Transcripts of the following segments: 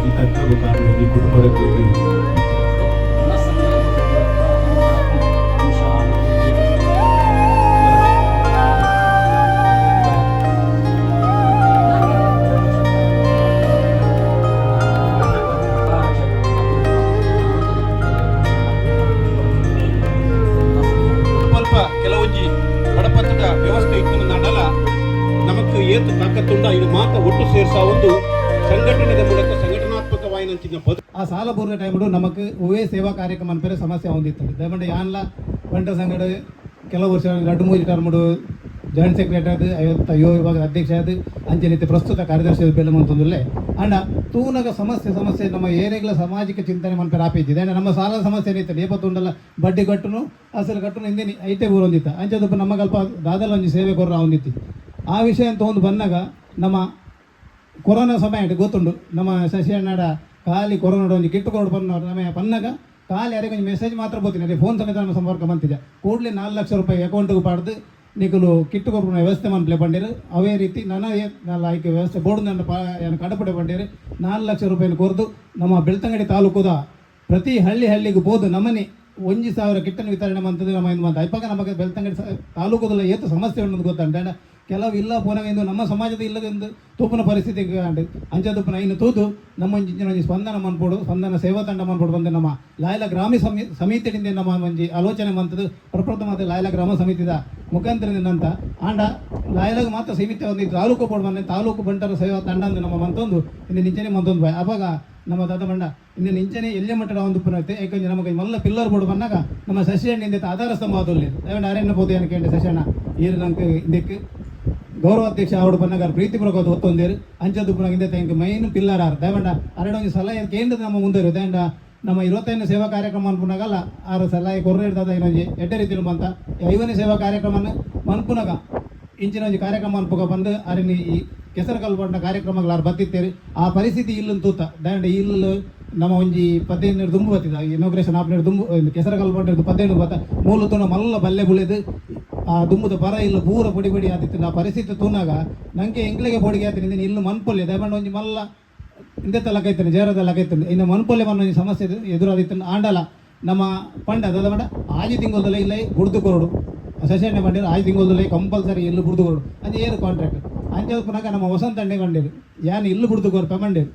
ಗೀತಾಕ್ಕ ಕಾರಣ ಕುಟುಂಬದ ಸ್ವಲ್ಪ ಕೆಲವೊಂಜಿ ಬಡಪತ್ತದ ವ್ಯವಸ್ಥೆ ಇತ್ತು ನಾಡಲ ನಮಕ್ ಏತು ತಾಕತ್ತುಂಡ ಇದು ಮಾತ ಒಟ್ಟು ಸೇರ್ಸ ಒಂದು ಸಂಘಟನೆದ ಮೂಲಕ ಸಂಘಟನಾತ್ಮಕವಾಯಿನಂಚಿನ ಬದು ಆ ಸಾಲ ಬೂರ್ನ ಟೈಮ್ಡು ನಮಕ್ ಒವೇ ಸೇವಾ ಕಾರ್ಯಕ್ರಮ ಅನ್ಪೇರೆ ಸಮಸ್ಯೆ ಹೊಂದಿತ್ತು. ದಯಮಂಡ ಯಾನ್ಲ ಬಂಟ ಸಂಘಡ ಕೆಲವು ವರ್ಷ ಎರಡು ಮೂರು ಟರ್ಮ್ಡು ಜಾಯಿಂಟ್ ಸೆಕ್ರೆಟರಿ ಅದು ಐವತ್ತ ಯುವ ವಿಭಾಗದ ಅಧ್ಯಕ್ಷ ಅದು ಅಂಚೆ ಪ್ರಸ್ತುತ ಕಾರ್ಯದರ್ಶಿ ಬೆಲೆ ಮಂತೊಂದುಲ್ಲೆ. ಅಂಡ ತೂನಗ ಸಮಸ್ಯೆ ಸಮಸ್ಯೆ ನಮ್ಮ ಏರಿಯಾಗಳ ಸಾಮಾಜಿಕ ಚಿಂತನೆ ಮನ್ಪೇರೆ ಆಪಿದ್ದಿದೆ. ಅಂಡ ನಮ್ಮ ಸಾಲದ ಸಮಸ್ಯೆ ಏನಿತ್ತು, ಏಪತ್ತುಂಡಲ್ಲ ಬಡ್ಡಿ ಕಟ್ಟುನು ಅಸಲು ಕಟ್ಟುನು ಹಿಂದೆ ಐತೆ ಊರು ಹೊಂದಿತ್ತ. ಅಂಚೆದಪ್ಪ ನಮ್ಮ ಕಲ್ಪ ದಾದಲ ಒಂಜಿ ಸೇವೆ ಕೊರ್ರ ಹೊಂದಿತ್ತು. ಆ ವಿಷಯ ಅಂತ ಒಂದು ಬಂದಾಗ ನಮ್ಮ ಕೊರೋನಾ ಸಮಯ ಗೊತ್ತುಂಡು, ನಮ್ಮ ಶಶಿ ಅಣ್ಣಡ ಖಾಲಿ ಕೊರೋನಾ ಒಂಜಿ ಕಿಟ್ಟು ಕೊರಡು ಪನ್ನ ನಮ್ಮ ಪನ್ನಗ ಖಾಲಿ ಯಾರಿಗೆ ಒಂಜಿ ಮೆಸೇಜ್ ಮಾತ್ರ ಬೋತೀನಿ, ಅದೇ ಫೋನ್ ಸಮೇತ ನಮ್ಮ ಸಂಪರ್ಕ ಬಂತಿದೆ. ಕೂಡಲೇ 4 ಲಕ್ಷ ರೂಪಾಯಿ ಅಕೌಂಟ್ಗೆ ಪಾಡ್ದು ನಿಕುಲು ಕಿಟ್ಟು ಕೊರ್ಪುನ ವ್ಯವಸ್ಥೆ ಮನ್ಪ್ಲೆ ಪಂಡೀರು. ಅವೇ ರೀತಿ ನನ್ನ ನನ್ನ ಆಯ್ಕೆ ವ್ಯವಸ್ಥೆ ಬೋರ್ಡ್ ನನ್ನ ಪಾ ಕಡಪಡೆ ಪಂಡೀರು. 4 ಲಕ್ಷ ರೂಪಾಯಿನ ಕೊರ್ದು ನಮ್ಮ ಬೆಳ್ತಂಗಡಿ ತಾಲೂಕುದ ಪ್ರತಿ ಹಳ್ಳಿ ಹಳ್ಳಿಗೂ ಪೋದು ನಮ್ಮನೆ 1000 ಕಿಟ್ಟನ್ನು ವಿತರಣೆ ಮಂತದ್ದು ನಮ್ಮ ಇದು ಮಂತ. ಇಪ್ಪಾಗ ನಮಗೆ ಬೆಳ್ತಂಗಡಿ ತಾಲೂಕುದಲ್ಲ ಏತು ಸಮಸ್ಯೆ ಉಂಟು ಗೊತ್ತಂಟ. ಕೆಲವು ಇಲ್ಲ ಪೋನಾಗ ಇಂದು ನಮ್ಮ ಸಮಾಜದ ಇಲ್ಲದೆಂದು ತೂಪುನ ಪರಿಸ್ಥಿತಿ ಅಂಚ ತುಪ್ಪನ ಇನ್ನು ತೂದು ನಮ್ಮ ಒಂಜಿ ಒಂಜಿ ಸ್ಪಂದನ ಮನ್ಪೋಡು, ಸ್ಪಂದನ ಸೇವಾ ತಂಡ ಮನ್ಪೋಡು ಬಂದು ನಮ್ಮ ಲಾಯಲ ಗ್ರಾಮ ಸಮಿತಿಯಿಂದ ನಮ್ಮ ಒಂಜಿ ಆಲೋಚನೆ ಮಂತದ್ದು ಪ್ರಪ್ರಥಮ ಲಾಯಲ ಗ್ರಾಮ ಸಮಿತಿದ ಮುಖಾಂತರದಿಂದ ಆಂಡ ಲಾಯಲಾಗ ಮಾತ್ರ ಸೀಮಿತ ಒಂದು ತಾಲೂಕು ಬೋರ್ಡ್ ಬಂದ ತಾಲೂಕು ಬಂಟರ ಸೇವಾ ತಂಡ ಅಂದು ನಮ್ಮ ಮಂತೊಂದು ಇನ್ನು ನಿಂಚನೆ ಮಂತೊಂದು ಬಾಯ್. ಅವಾಗ ನಮ್ಮ ದಾದ ಬಂಡ ಇನ್ನು ನಿಂಚನೆ ಎಲ್ಲೇ ಮಟ್ಟದ ಒಂದು ಪುನಃ. ಯಾಕಂದ್ರೆ ನಮಗೆ ಮಲ್ಲ ಪಿಲ್ಲರ್ ಬೋರ್ಡ್ ಬಂದಾಗ ನಮ್ಮ ಸಸ್ಯಣ್ಣಿಂದ ಆಧಾರ ಸ್ತಂಭ ಆದಲ್ಲಿ ದಯವಿಟ್ಟು ಅರೇನ ಬೋದು ಏನಕ್ಕೆ ಸಸ್ಯಣ್ಣ ಈರು ನಂಗೆ ಇದಕ್ಕೆ ಗೌರವಾಧ್ಯಕ್ಷ ಅವಡು ಬನ್ನಗಾರ ಪ್ರೀತಿಪೂರ್ವಕ ಒತ್ತೊಂದೇರು. ಅಂಚದುಪ್ಪುನ ಹಿಂದೆ ತಂಕ ಮೈನ್ ಪಿಲ್ಲರ್ ಆರ್. ದಯವಂಡ ಅರಡ ಒಂದು ಸಲಹೆ ಕೇಂದ್ರದ ನಮ್ಮ ಮುಂದೆ ದಯಂಡ ನಮ್ಮ 25ನೇ ಸೇವಾ ಕಾರ್ಯಕ್ರಮ ಅನ್ಪುನಾಗಲ್ಲ ಆರು ಸಲಹೆ ಕೊರ್ರೆ ಇರ್ತದ. ಇನ್ನೊಂಜಿ ಎಡ್ಡೆ ರೀತಿ ಬಂತ 50ನೇ ಸೇವಾ ಕಾರ್ಯಕ್ರಮನ ಮನ್ಪುನಗ ಇಂಚಿನ ಒಂಜಿ ಕಾರ್ಯಕ್ರಮ ಅನ್ಪುಗ ಬಂದು ಅರಿನಿ ಈ ಕೆಸರು ಕಲ್ಪಂಡ ಕಾರ್ಯಕ್ರಮಗಳು ಆರು ಬತ್ತಿತ್ತೇರಿ. ಆ ಪರಿಸ್ಥಿತಿ ಇಲ್ಲನ್ನು ತೂತ ದಯಂಡ ಇಲ್ಲು ನಮ್ಮ ಒಂಜಿ 15 ದುಂಬು ಬತ್ತಿದ ಇನಾಗ್ರೇಷನ್ ಆಪ್ನೇರು ದುಂಬು ಕೆಸರು ಕಲ್ಪಂಡ 15 ಬತ್ತ ಮೂಲ ತೂನ ಮಲ್ಲ ಬಲ್ಲೆ ಬುಳೆದು ಆ ದುಂಬುದ ಪರ ಇಲ್ಲ ಪೂರ ಪೊಡಿ ಪೊಡಿ ಆತಿತ್ತು. ಆ ಪರಿಸ್ಥಿತಿ ತೂನಾಗ ನಂಗೆ ಎಂಕ್ಲೆಗೆ ಪೊಡಿಗೆ ಆತಿನಿ ಇಲ್ಲು ಮನ್ಪೊಲ್ಲೆ. ದಯಮಂಡ ಒಂಜಿ ಮಲ್ಲ ಇಂದೆ ತಲಕೈತಾನೆ ಜೇರದಲ್ಲ ಕೈತಾನೆ ಇನ್ನು ಮನ್ಪೊಲ್ಲೆ ಮನ್ನ ಒಂಜಿ ಸಮಸ್ಯೆ ಎದುರಾದಿತ್ತು. ಆಂಡಲ ನಮ್ಮ ಪಂಡ ಅದ ಪಂಡ ಆಜಿ ತಿಂಗಳದಲ್ಲ ಇಲ್ಲ ಬುಡ್ದು ಕೊರಡು ಸೆಷನ್ ಬಂಡಿರು ಆಜಿ ತಿಂಗಳದಲ್ಲ ಕಂಪಲ್ಸರಿ ಇಲ್ಲು ಬುಡ್ದು ಕೊರಡು ಅಂಚೆ ಏನು ಕಾಂಟ್ರಾಕ್ಟ್ ಅಂಚೆ ಪುನಃ ನಮ್ಮ ವಸಂತ ಅಣ್ಣೆ ಬಂಡಿರು ಯಾನ್ ಇಲ್ಲು ಬುಡ್ದು ಕೊರ್ಪೆ ಬಂಡಿರು.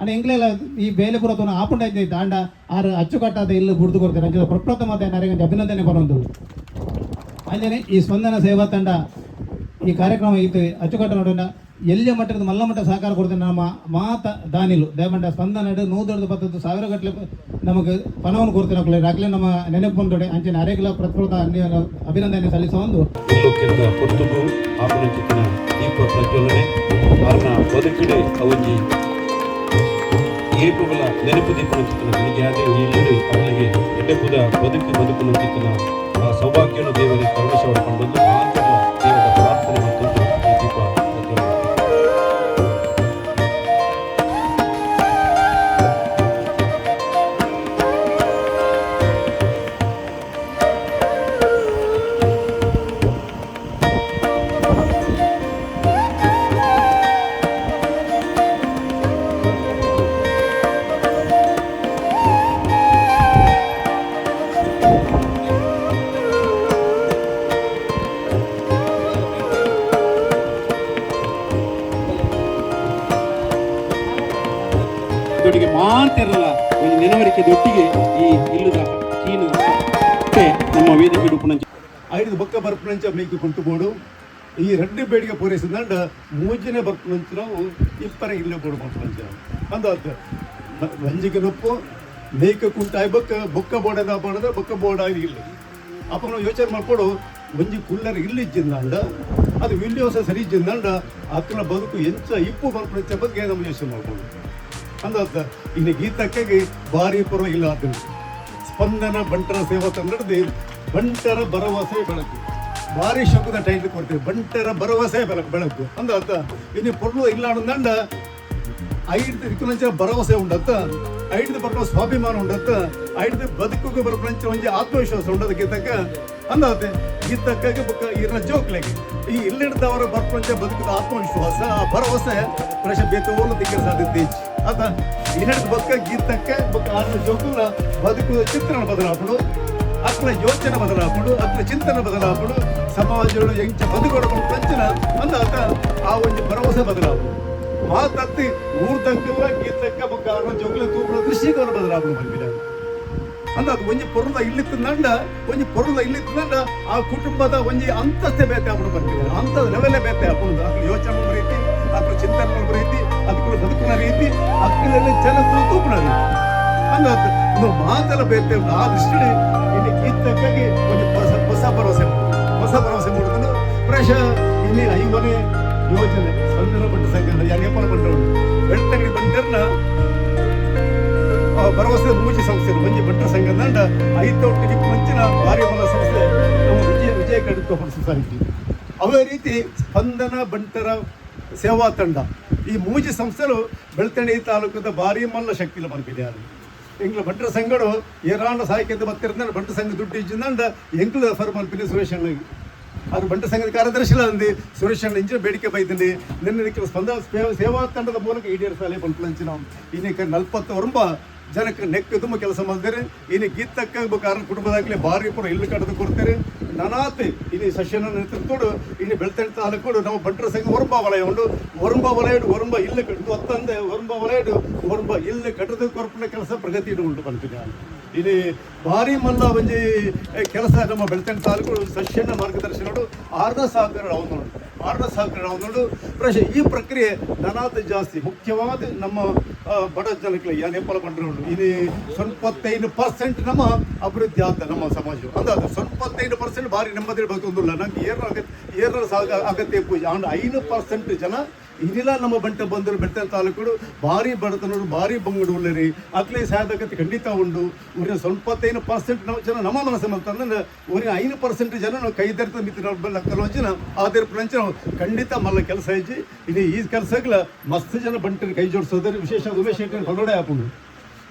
ಅಂಡ ಎಂಕ್ಲೆಲ್ಲ ಈ ಬೇಲೆ ಪೂರ ತೂನ ಆಪುಂಡ ಐತೆ. ಆಂಡ ಆರು ಅಚ್ಚುಕಟ್ಟಾದ ಇಲ್ಲು ಬುಡ್ದು ಕೊಡ್ತಾರೆ. ಅಂಚೆ ಪ್ರಪ್ರಥಮ ನರೇಗಂಜಿ ಅಭಿನಂದನೆ ಬರೋದು. ಅಂಜನೆ ಈ ಸ್ಪಂದನ ಸೇವಾ ತಂಡ ಈ ಕಾರ್ಯಕ್ರಮ ಇತ್ತು ಅಚ್ಚುಕಟ್ಟು ನೋಡೋಣ ಎಲ್ಲಿಯ ಮಟ್ಟದ ಮಲ್ಲ ಮಟ್ಟ ಸಹಕಾರ ಕೊಡ್ತೇನೆ ನಮ್ಮ ಮಾತ ದಾನಿಲು. ದಯಮಂಡ ಸ್ಪಂದನ ನೂದೊಡ್ದು ಪತ್ತದ್ದು ಸಾವಿರ ಗಟ್ಟಲೆ ನಮಗೆ ಪಣವನ್ನು ಕೊಡ್ತೇನೆ. ರಾಕ್ಲೆ ನಮ್ಮ ನೆನಪು ಬಂದೊಡೆ ಅಂಚನೆ ಅರೇಗ್ಲ ಪ್ರತಿರೋಧ ಅಭಿನಂದನೆ ಸಲ್ಲಿಸುವ ಒಂದು ಇಲ್ಲೊಕ್ಕಿಂತ ಪೊರ್ತುಗು ಆಪನಚಿತ್ತಿನ ದೀಪ ಪ್ರಜ್ವಲನೆ ಆರ್ನ ಬದುಕಿಡೆ ಅವಂಜಿ ಏಪುಗಳ ನೆನಪು ದೀಪನಂಚಿತ್ತಿನ ಬೆಳಿಗ್ಗೆ ಆದ ಈ ಇಲ್ಲಡೆ ಅವಳಿಗೆ ಎಡ್ಡೆಪುದ ಬದುಕು ಬದುಕುನಂಚಿತ್ತಿನ ಆ ಸೌಭಾಗ್ಯನು ದೇವರಿಗೆ ಕರುಣಿಸೋಡ ಪಂಡೊಂದು ಮಾತ್ರ ದೇವರ ಪ್ರಾರ್ಥನೆ ಮತ್ತೊಂದು ಈ ದೀಪ ಪ್ರಜ್ವಲನೆ. ದೊಡ್ಡಿಗೆ ಮಾತಿರಲ್ಲ ಒಂದು ನೆನವರಿಕೆ ದೊಟ್ಟಿಗೆ ಈ ಇಲ್ಲದ ಕೀನು ಮತ್ತೆ ನಮ್ಮ ವೇದಿಕೆ ಉಡುಪುನಂಚ ಐದು ಬೊಕ್ಕ ಬರ್ಪುನಂಚ ಮೇಯ್ಕು ಕುಂಟುಬೋಡು. ಈ ರಡ್ಡು ಬೇಡಿಗೆ ಪೂರೈಸಿದಂಡ ಮೂಜನೇ ಬರ್ಪುನಂಚ ನಾವು ಇಪ್ಪರ ಇಲ್ಲೇ ಬೋಡು ಬರ್ಪುನಂಚ ಅಂದ ವಂಜಿಗೆ ನೊಪ್ಪು ಮೇಯ್ಕ ಕುಂಟಾಯ್ ಬೊಕ್ಕ ಬೊಕ್ಕ ಬೋಡದ ಬೋಡದ ಬೊಕ್ಕ ಬೋಡ ಇಲ್ಲ. ಅಪ್ಪ ನಾವು ಯೋಚನೆ ಮಾಡ್ಕೊಡು, ಒಂಜಿ ಕುಲ್ಲರ್ ಇಲ್ಲಿ ಇಜ್ಜಿಂದಾಂಡ ಅದು ವಿಲ್ಯೋಸ ಸರಿ ಇಜ್ಜಿಂದಾಂಡ ಅಕ್ಕನ ಬದುಕು ಎಂಚ ಇಪ್ಪು ಬರ್ಪುನಂಚ ಬಗ್ಗೆ ನಮ್ಮ ಯೋಚನೆ ಮಾಡ್ಕೊಡು ಅಂದ. ಇನ್ನು ಗೀತಕ್ಕಾಗಿ ಭಾರಿ ಪರವಾಗಿಲ್ಲ ಆತನು ಸ್ಪಂದನ ಬಂಟರ ಸೇವಾ ತಂಡದ ಬಂಟರ ಭರವಸೆ ಬೆಳಕು ಭಾರಿ ಶಬ್ದದ ಟೈಟ್ಲ್ ಕೊಡ್ತೀವಿ. ಬಂಟರ ಭರವಸೆ ಬೆಳಕು ಬೆಳಕು ಅಂದ ಅರ್ಥ ಇನ್ನು ಪೊರ್ಲು ಇಲ್ಲ ಅಂದಂಡ ಐದು ಇದಕ್ಕಂಚ ಭರವಸೆ ಉಂಡತ್ತ, ಐದು ಬರ್ಪುನ ಸ್ವಾಭಿಮಾನ ಉಂಡತ್ತ, ಐದು ಬದುಕುಗೆ ಬರ್ಪುನಂಚ ಒಂಜಿ ಆತ್ಮವಿಶ್ವಾಸ ಉಂಡದ ಗೀತಕ್ಕ ಅಂದಾತೆ. ಗೀತಕ್ಕಾಗಿ ಬೊಕ್ಕ ಈರ್ನ ಜೋಕ್ಲೆಗೆ ಈ ಇಲ್ಲಿಡ್ದವರ ಬರ್ಪುನಂಚ ಬದುಕದ ಆತ್ಮವಿಶ್ವಾಸ, ಆ ಭರವಸೆ ಪ್ರಶ ಬೇತೆ ಓಲು ದಿಕ್ಕ ಸಾಧ್ಯತೆ ಆತ. ಇನ್ನೆರಡು ಬೊಕ್ಕ ಗೀತಕ್ಕೆ ಬೊಕ್ಕ ಆರ್ನ ಜೋಕುಲ ಬದುಕು ಚಿತ್ರಣ ಬದಲಾಪುಡು, ಅಕ್ಲ ಯೋಚನೆ ಬದಲಾಪುಡು, ಅಕ್ಲ ಚಿಂತನೆ ಬದಲಾಪುಡು, ಸಮಾಜಗಳು ಎಂಚ ಬದುಕೋಡು ಪಂಚನ ಅಂದಾತ ಆ ಒಂಜಿ ಭರವಸೆ ಬದಲಾಪುಡು. ಮಾತತ್ತಿ ಊರ್ದಕ್ಕಲ್ಲ ಗೀತಕ್ಕ ಬೊಕ್ಕ ಆರ್ನ ಜೋಕುಲ ತೂಪುನ ದೃಷ್ಟಿಕೋನ ಬದಲಾಪುಡು ಮಲ್ಪಿನ. ಅಂದಾದ ಒಂಜಿ ಪೊರುಲ ಇಲ್ಲಿತ್ತಂಡ, ಒಂಜಿ ಪೊರುಲ ಇಲ್ಲಿತ್ತಂಡ ಆ ಕುಟುಂಬದ ಒಂಜಿ ಅಂತಸ್ತೆ ಬೇತೆ ಆಪುಡು ಬರ್ತಿದೆ, ಅಂತ ಲೆವೆಲೇ ಬೇತೆ ಆಪುಡು. ಅಕ್ಲು ಯೋಚನೆ ಮಾಡುವ ರೀತಿ, ಅಕ್ಲು ಚಿಂತನೆ ಮಾಡುವ ರೀತಿ, ಅಕ್ಲು ಬದುಕುನ ರೀತಿ, ಅಕ್ಕಲೆಲ್ಲ ಜನಕ್ಕಲು ತೂಪುನ ರೀತಿ ಅಂದಾದ ಮಾತೆಲ್ಲ ಬೇತೆ ಉಂಟು. ಆ ದೃಷ್ಟಿ ಇಲ್ಲಿ ಗೀತಕ್ಕಾಗಿ ಒಂಜಿ ಹೊಸ ಹೊಸ ಭರವಸೆ, ಹೊಸ ಭರವಸೆ ಮೂಡುದು. ಪ್ರಾಯಶಃ ಇಲ್ಲಿ 5ನೇ ಯೋಜನೆ ಸ್ಪಂದನ ಬಂಟ ಸಂಘ ಯಾರು ಏಪಾಲ ಬಂಟರು ಬೆಳ್ತಂಗಡಿ ಬಂಟರ್ನ ಭರವಸೆ ಮೂಜಿ ಸಂಸ್ಥೆ ಒಂಜಿ ಬಂಟರ ಸಂಘ ಐತೊಟ್ಟಿಗೆ ಮಂಚಿನ ಭಾರಿ ಮಲ್ಲ ಸಂಸ್ಥೆ ನಮ್ಮ ವಿಜಯ ವಿಜಯ ಕ್ರೆಡಿಟ್ ಕೋಪರೇಟಿವ್ ಸೊಸೈಟಿ. ಅದೇ ರೀತಿ ಸ್ಪಂದನ ಬಂಟರ ಸೇವಾ ತಂಡ, ಈ ಮೂಜಿ ಸಂಸ್ಥೆಲು ಬೆಳ್ತಂಗಡಿ ತಾಲೂಕದ ಭಾರಿ ಮಲ್ಲ ಶಕ್ತಿಲ ಮನ್ಪಿದೆ. ಎಂಕ್ಲ ಬಂಟರ ಸಂಘಡು ಏರಾಂಡ ಸಾಹಿತ್ಯದ ಬತ್ತಿರಂದ್ರೆ ಬಂಟರ ಸಂಘ ದುಡ್ಡು ಇಜ್ಜಿಂದ ಎಂಕ್ಲ ರೆಫರ್ ಮಲ್ಪಿನ ಸುರೇಶ್ ಅಣ್ಣಗೆ. ಅದು ಬಂಟರ ಸಂಘದ ಕಾರ್ಯದರ್ಶಿ ಅಂದಿ ಸುರೇಶ್ ಅಣ್ಣ ಇಂಚಿನ ಬೇಡಿಕೆ ಬೈತೀನಿ ನಿನ್ನೆ ಸ್ಪಂದ ಸೇವಾ ತಂಡದ ಮೂಲಕ ಈಡೇರಿಸಲೇ ಪಂಪ್ಲಂಚಿನ. ಇನ್ನೀಗ 49 ಜನಕ್ಕೆ ನೆಕ್ ತುಂಬ ಕೆಲಸ ಮಾಡ್ತಾರೆ. ಇನ್ನು ಗೀತಕ್ಕ ಕಾರಣ ಕುಟುಂಬದಾಗಲಿ ಭಾರಿ ಪೂರ ಇಲ್ಲು ಕಟ್ಟದು ಕೊಡ್ತಾರೆ. ನನಾತಿ ಇನ್ನು ಸಸ್ಯನ ನೇತೃತ್ವಡು ಇನ್ನು ಬೆಳ್ತಂಗಡಿ ತಾಲೂಕು ನಮ್ಮ ಬಂಟರ ಸಂಘ ಒರಂಬ ವಲಯ ಉಂಡು, ಒರಂಬ ವಲಯ ಒರಂಬ ಇಲ್ಲು ಕಟ್ಟದು ಅತ್ತಂದೆ ಒರಂಬ ವಲಯ ಒರಂಬ ಇಲ್ಲು ಕಟ್ಟದು ಕೊರಪಿನ ಕೆಲಸ ಪ್ರಗತಿ ಉಂಟು ಬಂತೀನಿ. ಇಲ್ಲಿ ಭಾರಿ ಮಲ್ಲ ಒಂಜಿ ಕೆಲಸ ನಮ್ಮ ಬೆಳ್ತಂಗಡಿ ತಾಲೂಕು ಸಸ್ಯನ ಮಾರ್ಗದರ್ಶನಡು ಆರ್ನ ಸಹಕಾರ ನೋಡು, ಆರ್ನ ಸಹಕಾರ ನೋಡು. ಪ್ರಾಯಶಃ ಈ ಪ್ರಕ್ರಿಯೆ ನನಾತ ಜಾಸ್ತಿ ಮುಖ್ಯವಾದ ನಮ್ಮ ಬಡ ಜನಕ್ಕೆ ಯಾರು ಹೆಪ್ಪಲ ಬಂಡ್ರು ಉಂಟು. ಇಲ್ಲಿ 75% ನಮ್ಮ ಅಭಿವೃದ್ಧಿ ಆದ ನಮ್ಮ ಸಮಾಜ ಅಂದಾಜು 75% ಭಾರಿ ನೆಮ್ಮದಿ ಬದುಕೊಂದಿಲ್ಲ. ನಂಗೆ ಏರ ಏರ ಸಾಗ ಅಗತ್ಯ ಪೂಜೆ ಅಂಡ್ 5% ಜನ ಇನ್ನಿಲ್ಲ ನಮ್ಮ ಬಂಟ ಬಂದರು ಬೆಳ್ತಂಗಡಿ ತಾಲೂಕು ಭಾರಿ ಬಡತನರು ಭಾರಿ ಬಂಗಡು ಉಳ್ಳರಿ ಅಕ್ಲೆ ಸಾಧಕತೆ ಖಂಡಿತ ಉಂಡು. ಊರಿನ 75% ನಮ್ಮ ಜನ ನಮ್ಮ ಮನಸ್ಸು ಅಂತಂದ್ರೆ ಊರಿನ 5% ಜನ ನಾವು ಕೈದರ್ತ ಮಿತ್ರ ಲಕ್ಕಲೋಂಚಿನ ಆದಿರ ಪ್ರಂಚನ ಖಂಡಿತ ಮಲ್ಲ ಕೆಲಸ ಹೆಚ್ಚಿ. ಇಲ್ಲಿ ಈ ಕೆಲಸಗಳ ಮಸ್ತ್ ಜನ ಬಂಟರು ಕೈ ಜೋಡಿಸೋದ್ರೆ ವಿಶೇಷ ಉಮೇಶ್ ಶೆಟ್ಟಿ ಹೊರಗಡೆ ಹಾಕೊಂಡು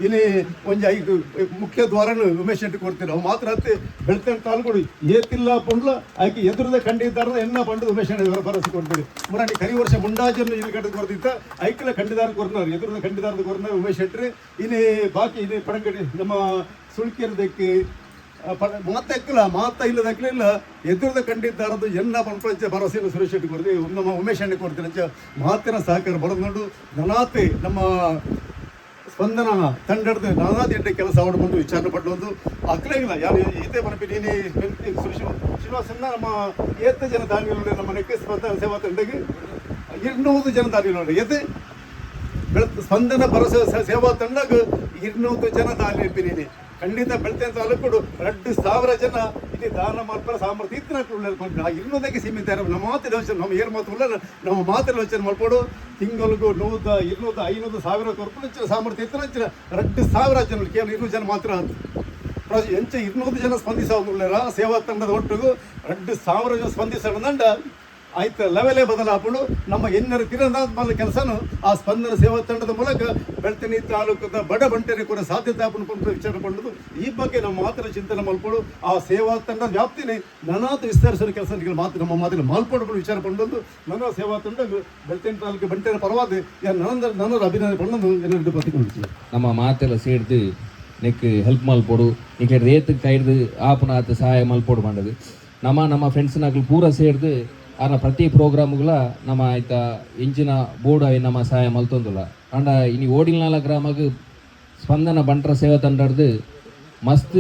ಇಲ್ಲಿ ಒಂಜಿ ಐದು ಮುಖ್ಯ ದ್ವಾರನು ಉಮೇಶ್ ಶೆಟ್ಟಿ ಕೊಡ್ತೀರ. ಅವು ಮಾತ್ರ ಅತ್ತೆ ಬೆಳ್ತಂಗಡಿ ತಾಲೂಕು ಏತಿಲ್ಲ ಪಂಡ್ಲ ಆಕೆ ಎದುರದ ಖಂಡಿದಾರದ ಎನ್ನ ಪಂಡು ಉಮೇಶ್ ಶೆಟ್ಟಿ ಭರವಸೆ ಕೊಡ್ತೀರಿ. ಮುರಾಣಿ ಕರಿ ವರ್ಷ ಮುಂಡಾಜನ್ನು ಇಲ್ಲಿ ಕಟ್ಟದ ಕೊಡ್ತಿತ್ತ ಐಕ್ಲ ಖಂಡಿದಾರ ಕೊರ್ನವ್ರು ಎದುರದ ಖಂಡಿದಾರದ ಕೊರ್ನ ಉಮೇಶ್ ಶೆಟ್ಟಿ. ಇಲ್ಲಿ ಬಾಕಿ ಇಲ್ಲಿ ಪಡಂಗಡಿ ನಮ್ಮ ಸುಳ್ಕಿರದಕ್ಕೆ ಮಾತಕ್ಕಲ್ಲ ಮಾತ ಇಲ್ಲದಕ್ಕಲ್ಲ ಇಲ್ಲ ಎದುರದ ಖಂಡಿದಾರದು ಎನ್ನ ಪಂಪಂಚ ಭರವಸೆಯನ್ನು ಸುರೇಶ್ ಶೆಟ್ಟಿ ಕೊಡ್ತೀವಿ, ನಮ್ಮ ಉಮೇಶ್ ಅಣ್ಣ ಕೊಡ್ತೀರಿ ಅಂಚ ಮಾತಿನ ಸಹಕಾರ ಬಡದು ನನಾತೆ ನಮ್ಮ ಸ್ಪಂದನ ತಂಡದ ನಾನಾ ದಿಟ್ಟ ಕೆಲಸ ಬಂದು ವಿಚಾರಣೆ ಪಟ್ಟೊಂದು ಅಕ್ಲೆಗಿಲ್ಲ ಯಾರು ಈತೆ ಮನಪಿ ನೀನಿ ಶ್ರೀನಿವಾಸನ್ನ ನಮ್ಮ ಏತ ಜನ ದಾನಿಗಳು ನಮ್ಮ ನೆಕ್ಕೆ ಸ್ಪಂದನ ಸೇವಾ ತಂಡಗೆ 200 ಜನ ದಾನಿಗಳು ಏತೆ ಬೆಳ ಸ್ಪಂದನ ಭರವಸೆ ಸೇವಾ ತಂಡಕ್ಕೆ 200 ಜನ ದಾನಿ ಇರ್ತೀನಿ. ಖಂಡಿತ ಬೆಳ್ತೇನೆ ತಾಲೂಕು 2000 ಜನ ಇಲ್ಲಿ ದಾನ ಮಾಡ್ತಾರೆ ಸಾಮರ್ಥ್ಯ ಇತ್ತು. 200ಕ್ಕೆ ಸೀಮಿತ ನಮ್ಮ ಮಾತಿನ ಯೋಚನೆ ನಮ್ಮ ಏರ್ ಮಾತು ಉಳ್ಳ ನಮ್ಮ ಮಾತಿನ ಯೋಚನೆ ಮಾಡ್ಕೊಡು ತಿಂಗಳಿಗೂ 100 200 500 ಸಾವಿರ ಕೊರ್ಪು ಸಾಮರ್ಥ್ಯ ಇತ್ತು. 2000 ಜನ ಕೇವಲ 200 ಜನ ಮಾತ್ರ ಅಂತ ಎಂಚ 200 ಜನ ಸ್ಪಂದಿಸೋದುಳ್ಳಾರ ಸೇವಾ ತಂಡದ ಒಟ್ಟಿಗೂ 2000 ಜನ ಸ್ಪಂದಿಸೋಣ ಆಯ್ತು ಲೆವೆಲೇ ಬದಲಾಪುಡು. ನಮ್ಮ ಎನ್ನರ ತಿರಂದಾದ ಕೆಲಸನು ಆ ಸ್ಪಂದನ ಸೇವಾ ತಂಡದ ಮೂಲಕ ಬೆಳ್ತಂಗಡಿ ತಾಲೂಕದ ಬಡ ಬಂಟರಿಗೆ ಕೂಡ ಸಾಧ್ಯತೆ ಆಪುಂಡು ವಿಚಾರ ಪಂಡುದು. ಈ ಬಗ್ಗೆ ನಮ್ಮ ಮಾತ್ರ ಚಿಂತನೆ ಮಲ್ಪಡು ಆ ಸೇವಾ ತಂಡದ ವ್ಯಾಪ್ತಿನೇ ನನಾತು ವಿಸ್ತರಿಸುವ ಕೆಲಸ ಮಾತ್ರ ನಮ್ಮ ಮಾತಿನ ಮಾಲ್ಪಡು ವಿಚಾರ ಪಂಡೊಂದು ನನ್ನ ಸೇವಾ ತಂಡ ಬೆಳ್ತಂಗಡಿ ತಾಲೂಕು ಬಂಟರ ಪರವಾದ ನನ್ನ ನನ್ನ ಅಭಿನಂದನೆ ಪಂಡೊಂದು ಎಲ್ಲರಿಗೂ ಪ್ರತಿಕೊಂಡಿದ್ದೀವಿ. ನಮ್ಮ ಮಾತೆಲ್ಲ ಸೇರ್ದು ನೆಕ್ ಹೆಲ್ಪ್ ಮಲ್ಪೊಡು ನಿಕ್ಕೆ ರೇತ್ ಕೈಡ್ದು ಆಪುನ ಆತ ಸಹಾಯ ಮಲ್ಪೊಡು ಪಂಡದು ನಮ್ಮ ನಮ್ಮ ಫ್ರೆಂಡ್ಸ್ನಾಗ್ಲು ಪೂರ ಸೇರ್ದು ಆನ ಪ್ರತಿ ಪ್ರೋಗ್ರಾಮ್ಗಳ ನಮ್ಮ ಆಯ್ತ ಇಂಚಿನ ಬೋರ್ಡ್ ಆಯಿ ನಮ್ಮ ಸಹಾಯ ಮಲ್ತೊಂದುಲ್ಲ. ಅಂಡ ಇನಿ ಓಡಿಲ್ನಾಲ ಗ್ರಾಮಗ್ ಸ್ಪಂದನ ಬಂಟರ ಸೇವಾ ತಂಡರ್ದು ಮಸ್ತ್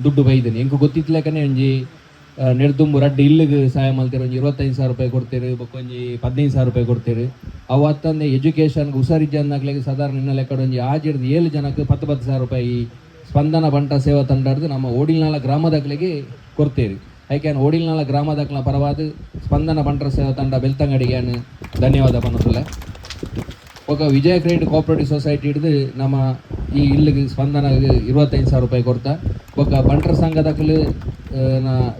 ದುಡ್ಡು ಬೈದನಿ ಎಂಕು ಗೊತ್ತಿತ್ಲೆಕನೆ ಒಂಜಿ ನೆಡ್ದುಂಬು ರಡ್ಡು ಇಲ್ಲಿಗೆ ಸಹಾಯ ಮಲ್ತೇರು ಒಂಜಿ 25,000 ರೂಪಾಯಿ ಕೊಡ್ತೇರು, ಬೊಕ್ಕ ಒಂಜಿ 15,000 ರೂಪಾಯಿ ಕೊಡ್ತೇರು. ಅವು ಅತ್ತಂದೆ ಎಜುಕೇಷನ್ಗೆ ಹುಷಾರಿಜ್ಜನ್ನಾಗ್ಲಿಗೆ ಸಾಧಾರಣ ಇನ್ನ ಲೆಕ್ಕಡ್ ಒಂಜಿ ಆಜಿಡ್ದು 7 ಜನಕ್ಕೆ 10 10 ಸಾವಿರ ರೂಪಾಯಿ ಸ್ಪಂದನ ಬಂಟ ಸೇವಾ ತಂಡರ್ದು ನಮ್ಮ ಓಡಿಲ್ನಾಲ ಗ್ರಾಮದಾಗ್ಲಿಗೆ ಕೊಡ್ತೇರು. ಐಕ್ಯಾನ್ ಓಡಿಲ್ನಾಲ ಗ್ರಾಮದಾಕ್ಲ ಪರವಾದ ಸ್ಪಂದನ ಬಂಟರ ಸೇವಾ ತಂಡ ಬೆಳ್ತಂಗಡಿಗೆ ಧನ್ಯವಾದ ಪನ್ನೊಂದುಲ್ಲ. ఒక ವಿಜಯ ಕ್ರೆಡಿಟ್ ಕೋಆಪರೇಟಿವ್ ಸೊಸೈಟಿ ಹಿಡಿದು ನಮ್ಮ ಈ ಇಲ್ಲಿಗೆ ಸ್ಪಂದನ 25,000 ರೂಪಾಯಿ ಕೊಡ್ತಾ. ಬೊಕ್ಕ ಬಂಟರ ಸಂಘದಕಲು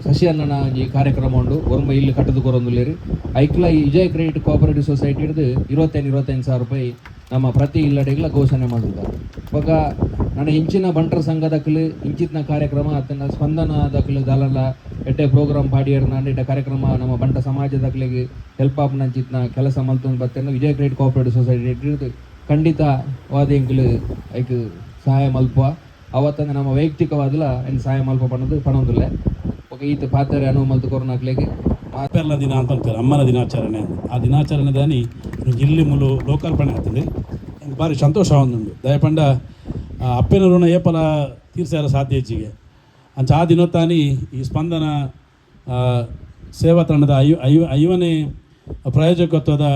ಶಶಿ ಅಣ್ಣನ ಒಂಜಿ ಕಾರ್ಯಕ್ರಮ ಉಂಡು ಒರ್ಂಬ ಇಲ್ಲು ಕಟ್ಟದು ಕೊರೊಂದುಲ್ಲೆರ್. ಐಕ್ಲ ಈ ವಿಜಯ ಕ್ರೆಡಿಟ್ ಕೋಆಪರೇಟಿವ್ ಸೊಸೈಟಿ ಹಿಡಿದು 25,000 ರೂಪಾಯಿ ನಮ್ಮ ಪ್ರತಿ ಇಲ್ಲಡೆಗಳ ಘೋಷಣೆ ಮಾಡುದ. ಬೊಕ್ಕ ನನ್ನ ಇಂಚಿನ ಬಂಟರ ಸಂಘದಕಲು ಇಂಚಿತ್ನ ಕಾರ್ಯಕ್ರಮ ಅತ್ತನ ಸ್ಪಂದನ ದಕಲು ದಾಲಲ್ಲ ಎಡ್ಡೆ ಪ್ರೋಗ್ರಾಮ್ ಪಾಡಿಯರ್ ನಾಂಡ ಇಡ್ಡ ಕಾರ್ಯಕ್ರಮ ನಮ್ಮ ಬಂಟ ಸಮಾಜದಕ್ಲಿಗೆ ಹೆಲ್ಪ್ ಆಪ್ನಂಚಿತ್ನ ಕೆಲಸ ಮಲ್ತೊಂದು ಬತ್ತೇನೆ ವಿಜಯ ಕ್ರೆಡಿಟ್ ಕೋಆಪರೇಟಿವ್ ಸೊಸೈಟಿ ಹಿಡಿದು ಖಂಡಿತ ವಾದ ಎಂಕುಲು ಐಕ್ ಸಹಾಯ ಮಲ್ಪ ಅವತ್ತಂದ್ರೆ ನಮ್ಮ ವೈಯಕ್ತಿಕವಾದಲ ಏನು ಸಹಾಯ ಮಲ್ಪ ಪಣದು ಪಣೊಂದುಲ್ಲೆ ఒక ಈತ ಪಾತ್ರೆ ಅನುವು ಮಲ್ತು ಕೊರೋನಾಕ್ಲೆಗ್ ಅಪ್ಪೆರ್ಲ ದಿನ ಅಂತ ಅಂತಾರೆ, ಅಮ್ಮನ ದಿನಾಚರಣೆ ಅಂತ. ಆ ದಿನಾಚರಣೆ ದಾನಿ ಜಿಲ್ಲೆ ಮುಲು ಲೋಕಾರ್ಪಣೆ ಆಗ್ತದೆ. ಎಂಕ್ ಭಾರಿ ಸಂತೋಷ ಆವೊಂದುಂಡು. ದಯಪಂಡ ಅಪ್ಪೆನ ಋಣ ಏಪಲ ತೀರ್ಸಾರ ಸಾಧ್ಯ ಹೆಚ್ಚಿಗೆ. ಅಂಚ ಆ ದಿನೊತ್ತಾನಿ ಈ ಸ್ಪಂದನ ಸೇವಾ ತಂಡದ 50ನೇ ಪ್ರಾಯೋಜಕತ್ವದ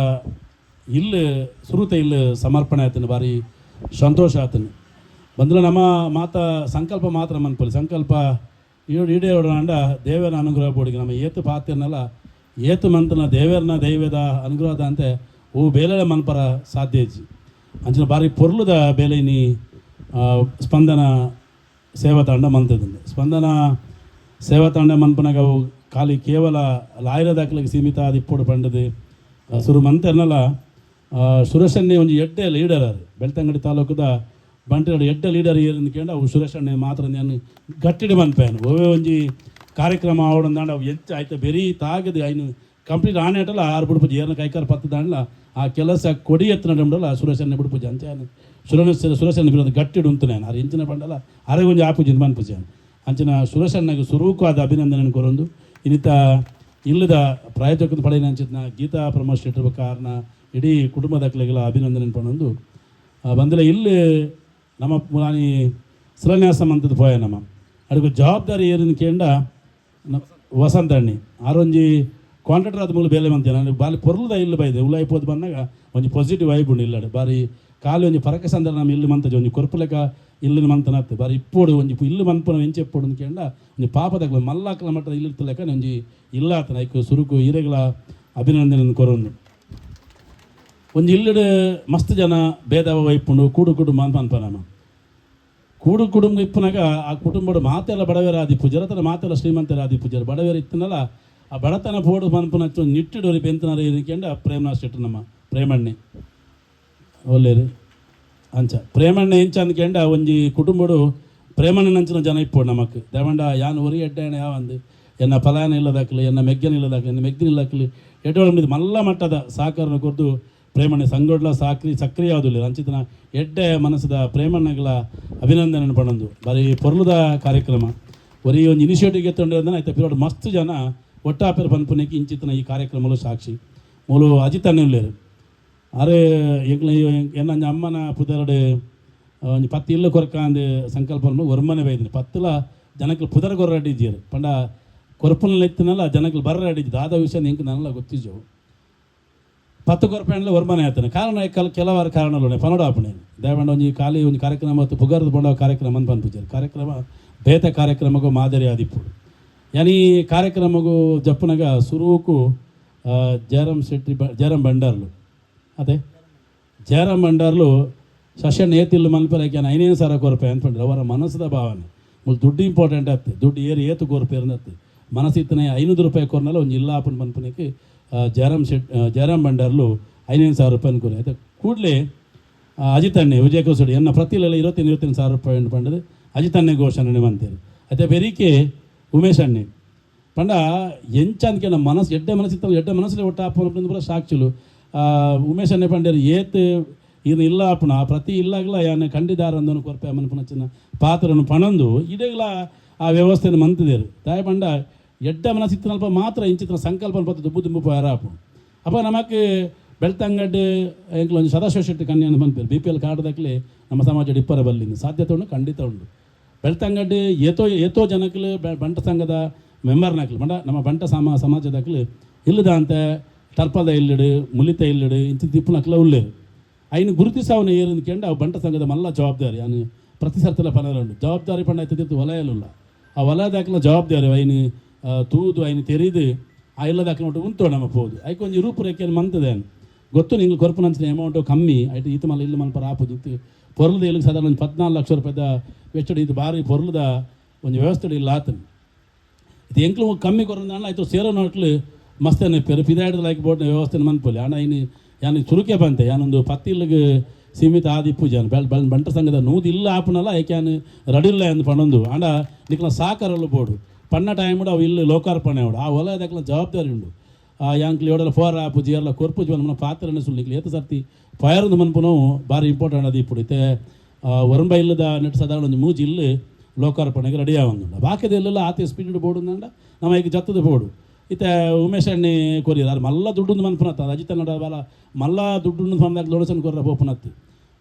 ಇಲ್ಲಿ ಸುರುತ ಇಲ್ಲಿ ಸಮರ್ಪಣೆ ಆಯ್ತಾನೆ, ಭಾರಿ ಸಂತೋಷ ಆತನು. ಬಂದ್ರೆ ನಮ್ಮ ಮಾತ ಸಂಕಲ್ಪ ಮಾತ್ರ ಮನ್ಪೊಲಿ ಸಂಕಲ್ಪ ಈಡೇರೋಣ. ದೇವರ ಅನುಗ್ರಹ ಬೋಡಿಗೆ ನಮ್ಮ ಏತು ಪಾತ್ರನಲ್ಲ ಏತು ಮಂತನ ದೇವರನ ದೈವದ ಅನುಗ್ರಹದ ಅಂತೆ ಓ ಬೇಲೆల ಮನ್ಪರ ಸಾಧ್ಯ ಇಜ್ಜಿ. ಅಂಚಿನ ಭಾರಿ ಪೊರ್ಲುದ ಬೇಲೆನಿ ಸ್ಪಂದನ ಸೇವಾ ತಂಡ ಮಂತದಿಂದ. ಸ್ಪಂದನ ಸೇವಾ ತಂಡ ಮನ್ಪನಾಗ ಅವು ಖಾಲಿ ಕೇವಲ ಲಾಯರ ದಾಖಲೆಗೆ ಸೀಮಿತ ಆದ ಇಪ್ಪೊಡು ಪಂಡದು ಸುರು ಮಂತೆರ್ನಲ್ಲ. ಸುರೇಶಣ್ಣೆ ಒಂಜಿ ಎಡ್ಡೆ ಲೀಡರ್ ಅದು. ಬೆಳ್ತಂಗಡಿ ತಾಲೂಕುದ ಬಂಟಿನಾಡು ಎಡ್ಡೆ ಲೀಡರ್ ಏರಿಂದ ಕೇಂಡ ಅವು ಸುರೇಶಣ್ಣೆ ಮಾತ್ರ ನಾನು ಗಟ್ಟಿಡಿ ಮನ್ಪೇನು. ಒವ್ವೆ ಒಂಜಿ ಕಾರ್ಯಕ್ರಮ ಆವಡಂದಾಂಡ ಅವು ಎಂಚ ಆಯ್ತು ಬೆರಿ ತಾಗದು ಐನು ಕಂಪ್ಲೀಟ್ ಆನೇಟಲ್ಲ ಆರು ಬುಡುಪುಜಿ ಏರ್ನ ಕೈಕಾರ ಪತ್ತು ದಾಂಡ್ಲ ಆ ಕೆಲಸ ಕೊಡಿ ಎತ್ತನ ಡಂಡಲ್ಲ ಸುರೇಶಣ್ಣೆ ಬುಡುಪುಜಿ ಅಂಚೆ ಸುರೇಶಣ್ಣ ಬಿರೋದು ಗಟ್ಟಿಡು ಉಂತು ನಾನು ಆರು ಇಂಚಿನ ಬಂಡಲ ಅರೆ ಒಂಜಿ ಆಪುಜಿ ಮನ್ಪುಜಿ ಅಂಚಿನ ಸುರೇಶಣ್ಣಗೆ ಸುರೂಕವಾದ ಅಭಿನಂದನೆ ಕೊರೊಂದು. ಇನ್ನಿತ ಇಲ್ಲದ ಪ್ರಾಯೋಜಕದ ಪಡೆಯ ಅಂಚಿನ ಗೀತಾ ಪ್ರಮೋದ್ ಶೆಟ್ಟರ್ ಕಾರಣ ಇಡೀ ಕುಟುಂಬದ ಅಭಿನಂದನೆ ಪಣೊಂದು. ಬಂದಲ ಇಲ್ಲಿ ನಮ್ಮ ಮುಲಾನಿ ಶಿಲಾನ್ಯಾಸ ಮಂತದ ಪೋಯ ನಮ್ಮ ಅಡುಗೆ ಜವಾಬ್ದಾರಿ ಏರಿನ ಕೇಂಡ ವಸಂತ ಅಣ್ಣಿ ಆರೊಂಜಿ ಕಾಂಟ್ರಾಕ್ಟರ್ ಆದ ಮೂಲ ಬೇಲೆ ಮಂತೆ ನಾನು ಬಾಲಿ ಪೊರ್ಲದ ಇಲ್ಲಿ ಬೈದೆ ಉಲಾಯಿ ಪೋದು ಬಂದಾಗ ಒಂಜಿ ಪಾಸಿಟಿವ್ ವೈಬ್ ಉಂಡು ಇಲ್ಲಡೆ ಬಾರಿ ಖಾಲಿ ಒಂಜಿ ಪರಕ ಸಂದರ್ಭ ನಮ್ಮ ಇಲ್ಲಿ ಮಂತಜ ಒಂಜಿ ಕೊರ್ಪುಲೆಕ ಇಲ್ಲಿನ ಮಂತನತ್ತು ಬಾರಿ ಇಪ್ಪೋಡು ಒಂಜಿ ಇಲ್ಲು ಮನ್ಪುನ ಎಂಚೆ ಎಪ್ಪೋಡು ಕೇಂಡ ಒಂಜಿ ಪಾಪದಕ್ಲ ಮಲ್ಲಾಕ್ಲ ಮಟ್ಟ ಇಲ್ಲಿ ಲೆಕ್ಕ ಒಂಜಿ ಇಲ್ಲಾತನ ಐಕ್ ಸುರುಕು ಈರೆಗಳ ಅಭಿನಂದನೆ ಕೊರೊಂದು. ಒಂಜಿ ಇಲ್ಲಡು ಮಸ್ತ್ ಜನ ಭೇದ ವೈಪುಂಡು ಕೂಡು ಕುಟುಂಬ ಅಂತ ಅನ್ಪನ. ಕೂಡು ಕುಟುಂಬ ಇಪ್ಪನಾಗ ಆ ಕುಟುಂಬಡು ಮಾತೆಲ್ಲ ಬಡವೇರ ಆದಿ ಪೂಜಾರ ತನ ಮಾತೆಲ್ಲ ಶ್ರೀಮಂತರ ಆದಿ ಪೂಜಾರ ಬಡವೇರ ಇತ್ತನಲ್ಲ ಆ ಬಡತನ ಪೋಡು ಮನ್ಪುನ ನಿಟ್ಟಿಡೋರಿ ಬೆಂತನಾರ ಇರಿಕೆಂಡ ಪ್ರೇಮನಾಥ್ ಶೆಟ್ರು ನಮ್ಮ ಪ್ರೇಮಣ್ಣೆ ಒಲ್ಲೇರು ಅಂಚ ಪ್ರೇಮಣ್ಣೆ ಎಂಚ ಅಂದ್ಕೆಂಡ ಒಂಜಿ ಕುಟುಂಬಡು ಪ್ರೇಮಣ್ಣನಂಚಿನ ಜನ ಇಪ್ಪೋಡು ನಮಕ್ ದೇವಂಡ ಯಾನ್ ಒರಿ ಎಡ್ಡಾಣ ಯಾವಂದು ಎನ್ನ ಫಲಾನ ಇಲ್ಲದಾಕ್ಲಿ ಎನ್ನ ಮೆಗ್ಗನ ಇಲ್ಲದಾಕ್ಲಿ ಎನ್ನ ಮೆಗ್ದಿನ ಇಲ್ಲದಾಕ್ಲಿ ಎಡ್ಡೋಳ ಮಲ್ಲ ಮಟ್ಟದ ಸಹಕಾರನ ಕೊರ್ದು ಪ್ರೇಮಣ್ಣೆ ಸಂಗೊಡ್ಲ ಸಾಕ್ರಿ ಸಕ್ರಿಯ ಆದುಲ್ಲ ಅಂಚಿತನ ಎಡ್ಡೆ ಮನಸ್ಸದ ಪ್ರೇಮಣ್ಣಗಳ ಅಭಿನಂದನೆ ಪಣೊಂದು. ಬಾರಿ ಪೊರ್ಲುದ ಕಾರ್ಯಕ್ರಮ ಒರಿ ಒಂಜಿ ಇನಿಷಿಯೇಟಿವ್ ಎತ್ತೊಂಡು ಆಯ್ತು ಪಿರೋಡು ಮಸ್ತ್ ಜನ ಒಟ್ಟಾಪೆರ್ ಪನ್ಪುನೆಕ್ ಇಂಚಿತನ ಈ ಕಾರ್ಯಕ್ರಮಲು ಸಾಕ್ಷಿ ಮೂಲು ಅಜಿತ್ ಅಣ್ಣೆ ಅರೆ ಎಂಕ್ಲ ಎನ್ನ ಅಮ್ಮನ ಪುದರಡು ಒಂಜಿ 10 ಇಲ್ಲು ಕೊರಕಾಂದು ಸಂಕಲ್ಪ ಒರ್ಮನೆ ಬೈದಿನಿ 10ಲ ಜನಕ್ಲು ಪುದರ್ ಕೊರ್ರಡಿದ್ದೀರು ಪಂಡ ಕೊರಪುನ ಎತ್ತಿನಲ್ಲ ಜನಕ್ಲು ಬರ್ರ ಅಡಿದ್ದು ದಾದ ವಿಷಯ ಎಂಕ್ ನನಲ ಗೊತ್ತಿಜ್ಜವು 10 ಕೊರಪೆಂಡ್ಲ ಒರ್ಮನೆ ಆತನ ಕಾರಣ ಕೆಲವಾರು ಕಾರಣಗಳು ಪನೋಡ ಆಪಣೆ ದಯವಂಡ ಒಂಜಿ ಖಾಲಿ ಒಂಜಿ ಕಾರ್ಯಕ್ರಮ ಮತ್ತು ಪುಗರ್ದು ಪಂಡ ಕಾರ್ಯಕ್ರಮ ಅಂತ ಪನ್ಪುಜಾರು ಕಾರ್ಯಕ್ರಮ ಬೇತೆ ಕಾರ್ಯಕ್ರಮಗೂ ಮಾದರಿ ಆದಿಪ್ಪುಡು ಯಾನಿ ಕಾರ್ಯಕ್ರಮಗೂ ಜಪ್ಪುನಗ ಸುರುಕು ಜಯರಾಮ್ ಶೆಟ್ಟಿ ಜಯರಾಮ್ ಭಂಡಾರ್ಲು ಅದೇ ಜಯರಾಮ್ ಭಂಡಾರ್ಲು ಸಶನ್ ಏತಿಲ್ಲು ಮನ್ಪೆರಕ್ಕೆ ಐನೇನು ಸಾರ ಕೊರಪೆ ಅನ್ಪಂಡ್ರೆ ಅವರ ಮನಸ್ಸದ ಭಾವನೆ ಮುಲ್ ದುಡ್ಡು ಇಂಪಾರ್ಟೆಂಟ್ ಆಗ್ತದೆ ದುಡ್ಡು ಏರು ಏತು ಕೊರಪೆ ಅನ್ನತ್ತೆ ಮನಸ್ಸಿತ್ತನೆ 500 ರೂಪಾಯಿ ಕೊರ್ನಲ್ಲ ಒಂಜಿ ಇಲ್ಲ ಆಪನ್ ಪನ್ಪುನಕ್ಕೆ ಜಯರಾಮ್ ಜಯರಾಮ್ ಭಂಡಾರ್ಲು 5,000 ರೂಪಾಯಿ ಅನ್ಕೊರಿ ಆಯ್ತಾ. ಕೂಡಲೇ ಅಜಿತ್ ಅಣ್ಣೆ ವಿಜಯ ಕೋಸಡಿ ಎನ್ನ ಪ್ರತಿಲೆಲ್ಲ 25 ಸಾವಿರ ರೂಪಾಯಿ ಪಂಡದು ಅಜಿತ್ ಅಣ್ಣೆ ಘೋಷಣೆ ಮಂತೇರು ಅದೇ ಬೆರಿಕೆ ಉಮೇಶ್ ಅಣ್ಣೆ ಪಂಡ ಎಂಚ ಅಂದ್ಕೆ ನಮ್ಮ ಮನಸ್ಸು ಎಡ್ಡೆ ಮನಸ್ಸಿತ್ತಲ್ಲ ಎಡ್ಡೆ ಮನಸ್ಸಲ್ಲಿ ಒಟ್ಟು ಆಪನ ಪೂರ ಸಾಕ್ಷಿಲು ಉಮೇಶ್ ಅಣ್ಣೆ ಪಂಡೇರು ಏತ್ ಇದು ಇಲ್ಲ ಆಪಣ ಪ್ರತಿ ಇಲ್ಲಾಗಲ ಯಾನ ಖಂಡಿದಾರ ಅಂದನು ಕೊರ್ಪೆ ಮನ್ಪುನ ಚಿನ್ನ ಪಾತ್ರನು ಪಣಂದು ಇಡಗಲ ಆ ವ್ಯವಸ್ಥೆಯನ್ನು ಮಂತಿದೇರು ತಾಯಿ ಪಂಡ ಎಡ್ಡ ಮನಸ್ಸಿತ್ತನಲ್ಪ ಮಾತ್ರ ಇಂಚಿತ್ರ ಸಂಕಲ್ಪ ಪತ್ತು ದುಬ್ಬು ದುಂಬು ಪೋಯಾರ ಆಪು. ಅಪ್ಪ ನಮಕ್ ಬೆಳ್ತಂಗಡ್ಡು ಎಂಕ್ಲ ಒಂಜಿ Sadashiva Shetty Kanyana ಪನ್ಪೇರು B P L card ದಕ್ಲೆ ನಮ್ಮ ಸಮಾಜ ಇಪ್ಪರ ಬಲ್ಲಿಂದ ಸಾಧ್ಯತೆ ಉಂಡು ಖಂಡಿತ ಉಂಡು. ಬೆಳ್ತಂಗಡ್ಡು ಏತೋ ಏತೋ ಜನಕ್ಲು ಬಂಟ ಸಂಘದ ಮೆಂಬರ್ನಾಕ್ಲು ಬಂಡ ನಮ್ಮ ಬಂಟ ಸಮಾಜದಕ್ಲು ಇಲ್ಲದ ಅಂತ ಟರ್ಪದ ಇಲ್ಲಿಡು ಮುಲಿತ ಇಲ್ಲಿಡು ಇಂಚ ತಿಪ್ಪುನಕ್ಲ ಉಲ್ಲೇರು ಐನು ಗುರುತಿಸಾವನ ಏರಿಂದ ಕೇಂಡ ಅವು ಬಂಟ ಸಂಘದ ಮಲ್ಲ ಜವಾಬ್ದಾರಿ ಯಾನು ಪ್ರತಿ ಸರ್ತಿಲ ಪನರ ಉಂಡು ಜವಾಬ್ದಾರಿ ಪಂಡ ಆಯ್ತು ವಲಯಲುಲ್ಲ ಆ ವಲಯದಾಕ್ಲ ಜವಾಬ್ದಾರಿ ಐನು ತೂದು ಐನು ತೆರೀದು ಆ ಇಲ್ಲದಾಕ್ಲ ಉಂಟು ಉಂಟು ನಮ್ಮ ಪೋದು ಐಕ್ ಒಂಜಿ ರೂಪುರೇಖೆಯನ್ನು ಮಂತದೆ ಗೊತ್ತು ನಿಂಗೆ ಕೊರ್ಪುನಂಚಿನ ಅಮೌಂಟು ಕಮ್ಮಿ ಐಟ್ ಈತ ಮಲ್ಲ ಇಲ್ಲು ಮನ್ಪರ ಆಪುಜಿ ಇತ್ತು ಪೊರ್ಲದ ಇಲ್ಲಿಗೆ ಸಾಧಾರಣ ಒಂದು 14 ಲಕ್ಷ ರೂಪಾಯಿದ ವೆಚ್ಚಡ್ ಇದು ಭಾರಿ ಪೊರ್ಲದ ಒಂಜಿ ವ್ಯವಸ್ಥೆ ಇಲ್ಲ ಆತನ ಇದು ಎಂಕ್ಲು ಕಮ್ಮಿ ಕೊರಂದಾಂಡ ಆಯ್ತು ಸೇರೋ ನೋಟ್ಲು ಮಸ್ತೇನೆ ಪೆರು ಪಿದಾಯ್ದ ಲೈಕ್ ಬೋರ್ಡ್ನ ವ್ಯವಸ್ಥೆ ಮನ್ಪೊಲಿ ಆಂಡ ಇನ್ನು ಯಾನು ಚುರುಕೆ ಬಂತೆ ಯಾನೊಂದು 10 ಇಲ್ಲಿಗೆ ಸೀಮಿತ ಆದಿ ಪೂಜೆ ಬೆಳ್ ಬೆಳ್ ಬಂಟ ಸಂಘದ ನೂದು ಇಲ್ಲ ಆಪುನಲ್ಲ ಏಕೆ ಯಾನು ರಡಿಲ್ಲ ಎಂದು ಪಣೊಂದು ಆಂಡ ನಿಕ್ಲ ಸಾಕರಲು ಬೋರ್ಡು ಪಣ್ಣ ಟೈಮ್ ಅವು ಇಲ್ಲಿ ಲೋಕಾರ್ಪಣೆ ಅವಡು ಆ ವಲಯದಕ್ಲ ಜವಾಬ್ದಾರಿ ಉಂಡು. ಯಾಂಕ್ಲಿ ಯೋಡಲ ಫೋರ ಆಪುಜಿ ಎಲ್ಲ ಕೊರ್ಪುಜಿ ನಮ್ಮ ಪಾತ್ರನೇ ಸುಳ್ಳು ನಿಕ್ಲು ಏತ ಸರ್ತಿ ಫೈರ್ ಮನ್ಪುನು ಭಾರಿ ಇಂಪಾರ್ಟೆಂಟ್ ಅದು ಇಪ್ಪುಡು. ಇತ್ತೆ ಒರಂಬ ಇಲ್ಲದ ನೆಟ್ ಸಾಧಾರಣ ಒಂಜಿ ಮೂಜಿ ಇಲ್ಲು ಲೋಕಾರ್ಪಣೆಗೆ ರೆಡಿ ಆವೊಂದುಂಡು. ಬಾಕಿದ ಇಲ್ಲೆಲ್ಲ ಆತೆ ಸ್ಪೀಡ್ ಬೋರ್ಡು ಅಂಡ ನಮ್ಮ ಈಗ ಜತ್ತದ ಬೋರ್ಡು. ಇತ್ತೆ ಉಮೇಶ್ ಅಣ್ಣಿ ಕೊರಿಯರ್ ಅದು ಮಲ್ಲ ದುಡ್ಡು ಮನ್ಪುನತ್ತ ಅಜಿತ ನಡ ಬಲ ಮಲ್ಲ ದುಡ್ಡು ಮನ್ದಾಗ ಲೋಡಸನ್ ಕೊರ್ರ ಪೋಪುನತ್ತು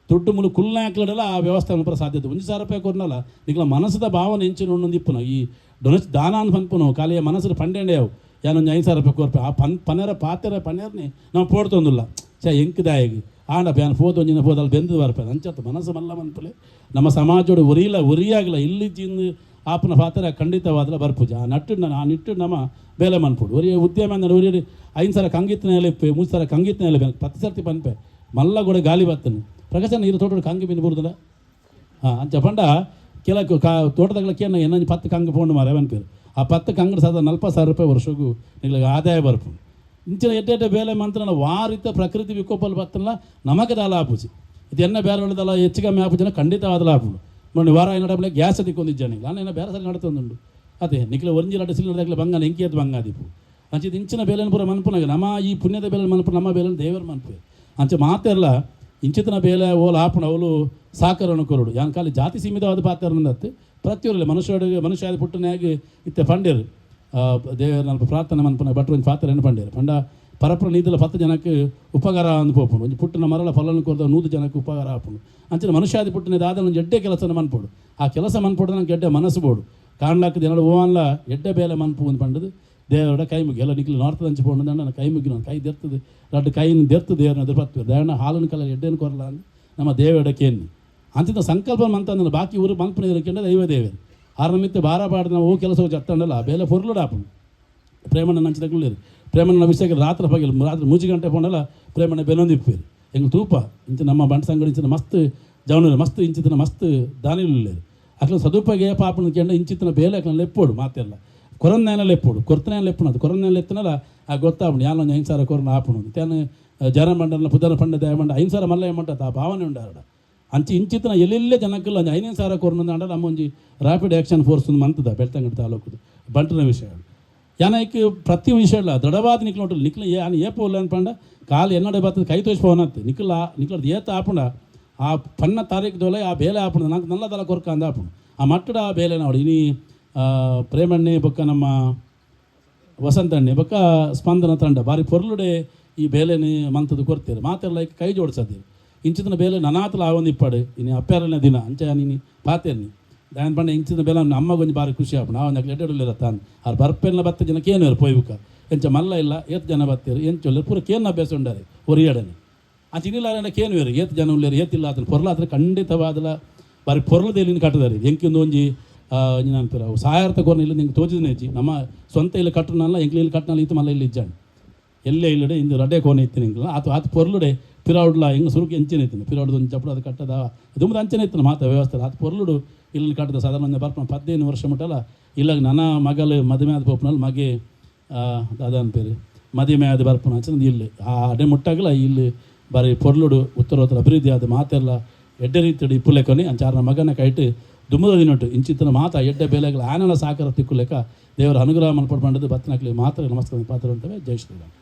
ದುಡ್ಡು ಮುಲು ಕುಲ್ನಾಕ್ಲಡಲ ಆ ವ್ಯವಸ್ಥೆ ಮನ್ಪರ ಸಾಧ್ಯತೆ. 1,000 ರೂಪಾಯಿ ಕೊರ್ನಲ್ಲ ನಿಕ್ಲ ಮನಸ್ಸದ ಭಾವನೆ ಎಂಚಿನ ಉಂಡು ಇಪ್ಪುನ ಈ ಡೊನೇಷನ್ ದಾನ ಅಂತ ಪನ್ಪುನು ಖಾಲಿ ಮನಸ್ಸು ಪಂಡೆಂಡೆವು ಯಾನೊಂಜಿ 5,000 ರೂಪಾಯಿ ಕೊರ್ಪೆ ಆ ಪನೆರ ಪಾತೆರ ಪನೆರ್ನಿ ನಾವು ಪೋಡ್ತೊಂದುಲ್ಲ ಚ ಎಂಕ್ ದಾಯಗ್ ಆಂಡ ಬ್ಯಾನ್ ಪೋದು ಒಂಜಿನ ಪೋದು ಅಲ್ಲಿ ಬೆಂದು ಬರ್ಪೆ ಅಂಚತ್ತು ಮನಸ್ಸು ಮಲ್ಲ ಮನ್ಪುಲೆ ನಮ್ಮ ಸಮಾಜೋಡು ಒರಿಯಿಲ್ಲ ಒರಿಯಾಗಲ ಇಲ್ಲಿ ಜಿಂದು ಆಪನ ಪಾತ್ರ ಖಂಡಿತವಾದಲ ಬರ್ಪುಜ ಆ ನಟ್ಟು ಆ ನಿಟ್ಟು ನಮ್ಮ ಬೇಲೆ ಮನ್ಪುಡು ಒರಿಯ ಉದ್ಯಮ ಅಂದ್ರೆ ಒರಿಯ 5,000 ಕಂಗಿತ್ತನೇ ಇಪ್ಪೆ 3,000 ಕಂಗಿತ್ತನೇ 10 ಸರ್ತಿ ಪನ್ಪೆ ಮಲ್ಲ ಕೂಡ ಗಾಲಿ ಬತ್ತನು ಪ್ರಕಾಶನ ಇರು ತೋಟದ ಕಂಗಿ ಬಿಂದು ಬರುದಲ್ಲ ಹಾಂ ಅಂಚ ಪಂಡ ಕೆಲವು ತೋಟದಾಗಲ ಕೇನ ಏನಂಜಿ 10 ಕಂಗು ಪೋಂಡು ಮಾರ ಪನ್ಪೇರು ಆ 10 ಕಂಗು ಸಾಧಾರಣ 40,000 ರೂಪಾಯಿ ವರ್ಷಕ್ಕೂ ನಿಗಳಿಗೆ ಆದಾಯ ಬರ್ಪುಂಡು. ಇಂಚಿನ ಎಡ್ಡೆ ಎಡ್ಡೆ ಬೇಲೆ ಮಂತ್ರನ ವಾರಿತ ಪ್ರಕೃತಿ ವಿಕೋಪಲ್ ಬತ್ತಲ್ಲ ನಮಗೆ ದಾಲ ಆಪುಜಿ ಇದು ಎನ್ನ ಬೇರೆ ಒಳ್ಳೆದಲ್ಲ ಹೆಚ್ಚು ಕಮ್ಮಿ ಆಪುಜಿನ ಖಂಡಿತವಾದಲ ಆಪುಂಡು. ಮೊನ್ನೆ ವಾರ అయిన ಗ್ಯಾಸ್ ದಿಕ್ಕೊಂದಿಜ್ಜಾನೆ ನಾನು ಬೇರೆ ಸಲ ನಡತೊಂದುಂಡು ಅದೇ ನಿಕ್ಲ ಒಂಜಿ ಲಡ್ಡು ಸಿಲಿಂಡರ್ ಬಂಗಾನ ಎಂಕಿಯದ್ ಬಂಗಾದಿಪ್ಪು ಅಂಚೆ ಇಂಚಿನ ಬೇಲೆನ ಪೂರ ಮನ್ಪುನಾಗ ನಮ್ಮ ಈ ಪುಣ್ಯದ ಬೇಲೆ ಮನ್ಪು ನಮ್ಮ ಬೇಲೆನ ದೇವರ ಮನ್ಪು ಅಂಚೆ ಮಾತೆರ್ಲ ಇಂಚಿತನ ಬೇಲೆ ಓಲ್ ಆಪುಣ ಅವಳು ಸಾಕರನ್ನು ಕೊರಡು ಯಾನ್ ಖಾಲಿ ಜಾತಿ ಸೀಮಿತವಾದ ಪಾತ್ರ ಪ್ರತಿಯೊರಲ್ಲ ಮನುಷ್ಯರಿಗೆ ಮನುಷ್ಯ ಪುಟ್ಟನಾಗಿ ಇತ್ತೆ ಪಂಡೇರು ದೇವರ ನಲ್ಪ ಪ್ರಾರ್ಥನೆ ಮನ್ಪುನ ಭಟ್ರು ಒಂಜಿ ಪಾತ್ರ ಏನು ಪಂಡೇರು ಪಂಡ ಪರಪರ ನೀದಲ 10 ಜನಕ್ಕೆ ಉಪಕಾರ ಅಂದ್ ಪೋಪುಂಡು ಒಂಜಿ ಪುಟ್ಟನ ಮರಳ ಫಲನ ಕೊರ್ದ 100 ಜನಕ್ಕೆ ಉಪಕಾರ ಆಪುಂಡು ಅಂಚಿನ ಮನುಷ್ಯಾದಿ ಪುಟ್ಟನ ದಾದ ಒಂಜಿ ಎಡ್ಡೆ ಕೆಲಸನ ಮನ್ಪೋಡು ಆ ಕೆಲಸ ಮನ್ಪೋಡು ನಂಗೆ ಎಡ್ಡೆ ಮನಸ್ಸು ಬೋಡು ಕಾಣ್ಲಾಕ ದಿನ ಓವನ್ಲ ಎಡ್ಡೆ ಬೇಲೆ ಮನ್ಪು ಒಂದು ಪಂಡದು ದೇವರ ಕೈ ಮುಗಿ ಎಲ್ಲ ನಿಕ್ಲು ನಾರ್ತದ ಅಂಚೆ ಪೋಂಡು ನನ್ನ ಕೈ ಮುಗಿ ನಾನು ಕೈ ದೆರ್ತದೆ ರಡ್ಡು ಕೈನ ದೆರ್ತು ದೇವರನ್ನ ಎದುರು ಪತ್ತು ದೇವನ ಹಾಲನ ಕಲ ಎಡ್ಡೆನ ಕೊರಲ ಅಂದ್ ನಮ್ಮ ದೇವಡ ಕೇನ್ನಿ ಅಂತಿದ್ದ ಸಂಕಲ್ಪ ಮಂತಂದ್ರೆ ಬಾಕಿ ಊರು ಮನ್ಪುನ ಇರಕ್ಕೆ ದೈವ ದೇವರು ಆರ ನಿಮಿತ್ತ ಬಾರ ಪಾಡ್ದ ನಾವು ಕೆಲಸ ಜತ್ತಂಡಲ್ಲ ಬೇಲೆ ಪೊರ್ಲುಡಾಪುಂಡು ಪ್ರೇಮಣ್ಣ ನಂಚಿದಕ್ಲು ಪ್ರೇಮಣ್ಣ ಅಭಿಷೇಕ ರಾತ್ರಿ ಪಗಲು ರಾತ್ರಿ 3 ಗಂಟೆ ಪೋಂಡಲ್ಲ ಪ್ರೇಮಣ್ಣ ಬೆನೊಂದಿಪ್ಪೇರು ಎಂಗ್ ತೂಪ ಇಂಚ ನಮ್ಮ ಬಂಟ ಸಂಗಡಿ ಇಂಚಿನ ಮಸ್ತ್ ಜವನರು ಮಸ್ತ್ ಇಂಚಿತನ ಮಸ್ತ್ ದಾನಿಲು ಅಕ್ಲ ಸದುಪಗೆ ಪಾಪನ ಕೆಂಡ ಇಂಚಿತನ ಬೇಲೆ ಅಕ್ಲ ಲೆಪ್ಪೋಡು ಮಾತೆಲ್ಲ ಕೊರನ್ನೇನ ಲೆಪ್ಪೋಡು ಕೊರ್ತನೇ ಲೆಪ್ಪುನದು ಕೊರನ್ನೇನ ಎತ್ತನಲ್ಲ ಆ ಗೊತ್ತಾಪುಂಡು ಯಾನೊಂದು 5,000 ಕೊರನ ಆಪುಂಡು ತೇನ ಜನ ಮಂಡಲ ಪುದನ ಪಂಡ ದೇವ 5,000 ಮಲ್ಲ ಏಮಂಟ ಆ ಭಾವನೆ ಉಂಡಾರಡ ಅಂಚೆ ಇಂಚಿತನ ಎಲ್ಲೆಲ್ಲೇ ಜನಕ್ಕಲ್ಲ ಒಂಜಿ 5,000 ಕೊರನ ಅಂಡ ನಮ್ಮ ಒಂಜಿ ರ್ಯಾಪಿಡ್ ಆ್ಯಕ್ಷನ್ ಫೋರ್ಸ್ ಒಂದು ಮಂತದ ಬೆಳ್ತಂಗಡಿ ತಾಲೂಕುದು ಬಂಟನ ವಿಷಯ ಯಾನೈಕ್ ಪ್ರತಿ ವಿಷಯ ಇಲ್ಲ ದೃಢವಾದ ನಿಕ್ಲು ಉಂಟು ನಿಕ್ಲು ಯಾನ್ ಏಪ ಇಲ್ಲ ಅನ್ಪಂಡ ಕಾಲು ಎನ್ನಡೆ ಬರ್ತದೆ ಕೈ ತೋರಿಸ್ಪೋನತ್ತು ನಿಕ್ಲ ನಿಕ್ಲದ ಏತ ಆಪುಂಡ ಆ ಪನ್ನ ತಾರೀಕು ದೋಲೆ ಆ ಬೇಲೆ ಆಪುಂಡು ನಂಗೆ ನಲ್ಲದಲ್ಲ ಕೊರ್ಕ ಅಂದ ಆಪುಂಡು ಆ ಮಟ್ಟಡ ಆ ಬೇಲೆ ನೋಡಿ ಇನಿ ಪ್ರೇಮಣ್ಣೆ ಬೊಕ್ಕ ನಮ್ಮ ವಸಂತಣ್ಣೆ ಬೊಕ್ಕ ಸ್ಪಂದನ ತಂಡ ಭಾರಿ ಪೊರ್ಲುಡೆ ಈ ಬೇಲೆನೆ ಮಂತದ್ದು ಕೊರ್ತೀರ ಮಾತೆಲ್ಲ ಕೈ ಜೋಡಿಸದ್ದೀರಿ ಇಂಚಿನ ಬೇಲೆ ನನಾತಲ ಆವೊಂದು ಇಪ್ಪಾಡು ಇನಿ ಅಪ್ಪಾರನೇ ದಿನ ಅಂಚೆ ನೀನು ಪಾತೇರ್ನಿ ದಾಯನ ಪಂಡ ಇಂಚಿನ ಬೇಲೆ ಅಮ್ಮ ಕೊಂಚ ಭಾರಿ ಖುಷಿ ಆಪುಂಡು ಆ ಒಂದು ಎಡ್ಡೆಡುಲ್ಲ ತಾನು ಆರು ಬರ್ಪೆಲ್ಲ ಬತ್ತ ಜನ ಕೇನು ಪೋಯ್ಬುಕ ಎಂಚ ಮಲ್ಲ ಇಲ್ಲ ಏತ್ ಜನ ಬತ್ತೀರು ಎಂಚೊಲ್ಲ ಪೂರ ಕೇನ್ ಅಭ್ಯಾಸ ಉಂಡಾರೆ ಒರಿಯಡನೆ ಆ ಚಿನ್ನಿಲ್ಲಾರ ಕೇನು ಬೇರೆ ಏತ್ ಜನ ಉಳ್ಳೇರು ಏತಿಲ್ಲ ಆತನ ಪೊರ್ಲಾತ್ರ ಖಂಡಿತವಾದಲ ಬಾರಿ ಪೊರ್ಲದ ಇಲ್ಲಿ ಕಟ್ಟದಾರೆ ಎಂಕಿಂದು ಒಂಜಿ ಅಂತಾರೆ ಅವು ಸಹಾಯಾರ್ಥ ಕೋರ್ನ ಇಲ್ಲಿ ನಿಂಗೆ ತೋಚಿದನೇಚಿ ನಮ್ಮ ಸ್ವಂತ ಇಲ್ಲಿ ಕಟ್ಟನಲ್ಲ ಎಂಕ್ಲ ಇಲ್ಲಿ ಕಟ್ಟನಲ್ಲ ಇತ್ತು ಮಲ್ಲ ಇಲ್ಲಿ ಇಜ್ಜಾಂಡ್ ಎಲ್ಲೇ ಇಲ್ಲಡೆ ಇಂದು ರಡ್ಡೆ ಕೋನೆ ಇತ್ತು ನಿಂಗೆ ಆತು ಆತು ಪೊರ್ಲುಡೆ ಪಿರಾವುಡ್ಲ ಹಿಂಗೆ ಸುರುಕು ಎಂಚಿನ ಇತ್ತು ಪಿರಾವುಡ್ದು ಒಂದು ಚಪ್ಪಡು ಅದು ಕಟ್ಟದ ದುಂಬದ ಅಂಚನೆ ಇತ್ತು ಮಾತ ವ್ಯವಸ್ಥೆ ಆತು ಪೊರ್ಲುಡು ಇಲ್ಲಿ ಕಟ್ಟದ ಸಾಧಾರಣ ಒಂದು ಬರ್ಪನ 15 ವರ್ಷ ಮುಟ್ಟಲ್ಲ ಇಲ್ಲ ನನ್ನ ಮಗಲು ಮದುವೆ ಆದ ಪೋಪನಲ್ಲಿ ಮಗೆ ಅದಾನ ಪೇರು ಮದುವೆ ಆದ ಬರ್ಪನ ಅಂಚನ ಇಲ್ಲಿ ಆ ಅಡೆ ಮುಟ್ಟಾಗಲ ಇಲ್ಲಿ ಬಾರಿ ಪೊರ್ಲುಡು ಉತ್ತರ ಉತ್ತರ ಅಭಿವೃದ್ಧಿ ಆದ ಮಾತೆಲ್ಲ ಎಡ್ಡೆ ರೀತಿಯಡು ಇಪ್ಪುಲೆಕೊನಿ ಅಂಚಾರನ ಮಗನ ಕೈಟು ದುಮ್ಮದ ದಿನೊಟ್ಟು ಇಂಚಿತ್ತನ ಮಾತ ಎಡ್ಡೆ ಬೇಲೆಗಳ ಆನನ ಸಾಕರ ತಿಕ್ಕುಲೆಕ ದೇವರ ಅನುಗ್ರಹ ಮನ್ಪಡ್ ಪಂಡದು ಬತ್ತನಕ್ಲಿ ಮಾತ್ರ ನಮಸ್ಕಾರ ಪಾತ್ರ ಅಂತವೆ. ಜೈ ಶ್ರೀರಾಮ್.